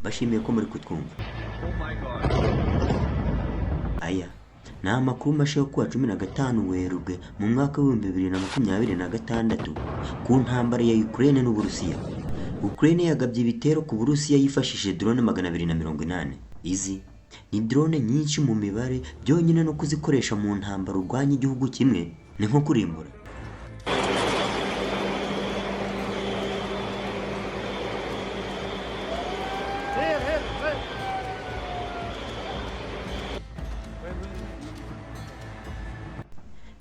Mbashimiye ko muri kutwumva. Aya ni amakuru mashya yo kuwa 15 Werurwe mu mwaka w'2026 ku ntambara ya Ukraine n'Uburusiya. Ukraine yagabye ibitero ku Burusiya yifashishije drone 280. Izi ni drone nyinshi mu mibare, byonyine no kuzikoresha mu ntambara urwanya igihugu kimwe ni nko kurimbura.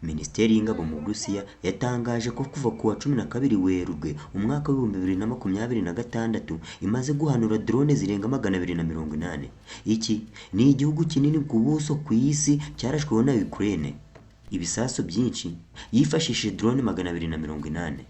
Minisiteri y'Ingabo mu Burusiya yatangaje ko kuva ku wa 12 Werurwe umwaka w'2026 imaze guhanura drone zirenga 280. Iki ni igihugu kinini ku buso ku isi cyarashweho na Ukraine ibisasu byinshi yifashishije drone 280.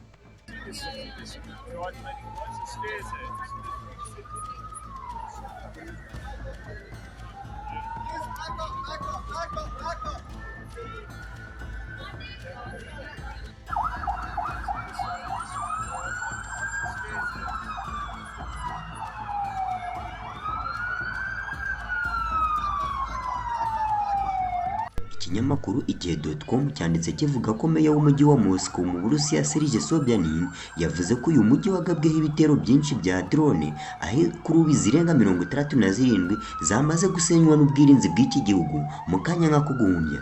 Ikinyamakuru Igihe.com cyanditse kivuga ko meya w'umujyi wa Moscow mu Burusiya, Sergei Sobyanin, yavuze ko uyu mujyi wagabweho ibitero byinshi bya drone, aho kuri ubu izirenga 67 zamaze gusenywa n'ubwirinzi bw'iki gihugu mu kanya nk'ako guhumbya.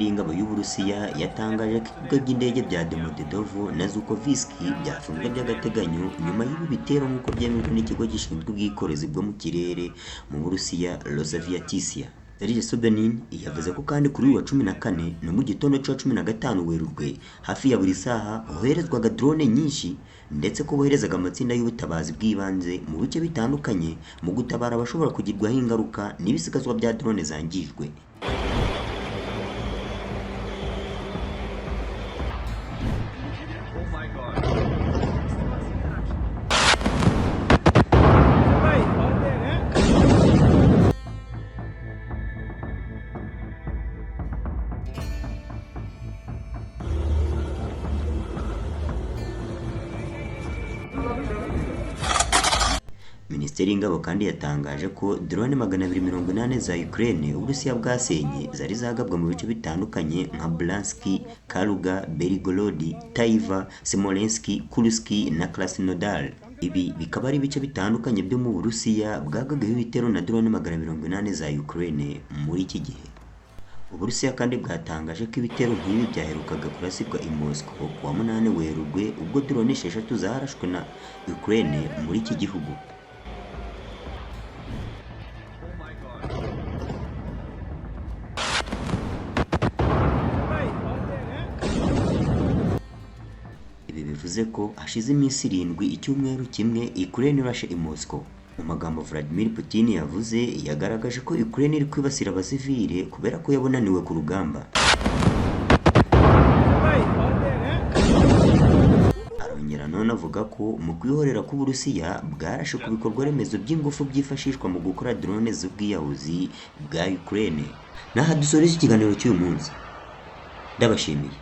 Y'ingabo y'Uburusiya yatangaje ko ibibuga by'indege bya Domodedovo na Zhukovsky byafunzwe by'agateganyo nyuma y'ibi bitero, nk'uko byemejwe n'ikigo gishinzwe ubwikorezi bwo mu kirere mu Burusiya, Rosaviatsia. Sergei Sobyanin yavuze ko kandi kuri uyu wa 14 no mu gitondo cya 15 Werurwe hafi ya buri saha hoherezwaga drone nyinshi, ndetse ko boherezaga amatsinda y'ubutabazi bw'ibanze mu bice bitandukanye mu gutabara abashobora kugirwaho ingaruka n'ibisigazwa bya drone zangijwe. Minisiteri y'Ingabo kandi yatangaje ko drone 280 za Ukraine Uburusiya bwasenye zari zagabwe mu bice bitandukanye nka Bryansk, Kaluga, Belgorod, Tver, Smolensk, Kursk na Krasnodar. Ibi bikaba ari ibice bitandukanye byo mu Burusiya bwagabweho ibitero na drone 280 za Ukraine muri iki gihe. Uburusiya kandi bwatangaje ko ibitero nk'ibi byaherukaga kurasirwa i Moscow ku wa 8 Werurwe, ubwo drone 6 zarashwe na Ukraine muri iki gihugu. Ibi bivuze ko hashize iminsi 7, icyumweru kimwe, Ukraine irashe i Moscow. Mu magambo Vladimir Putin yavuze, yagaragaje ko Ukraine iri kwibasira abasivile kubera ko yabonaniwe ku rugamba. Arongera none avuga ko mu kwihorera k'Uburusiya bwarashe ku bikorwa remezo by'ingufu byifashishwa mu gukora drone z'ubwiyahuzi bwa Ukraine. N'aha dusoreje ikiganiro cy'uyu munsi, ndabashimiye.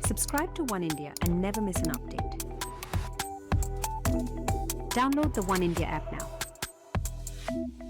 Subscribe to One India and never miss an update. Download the One India app now.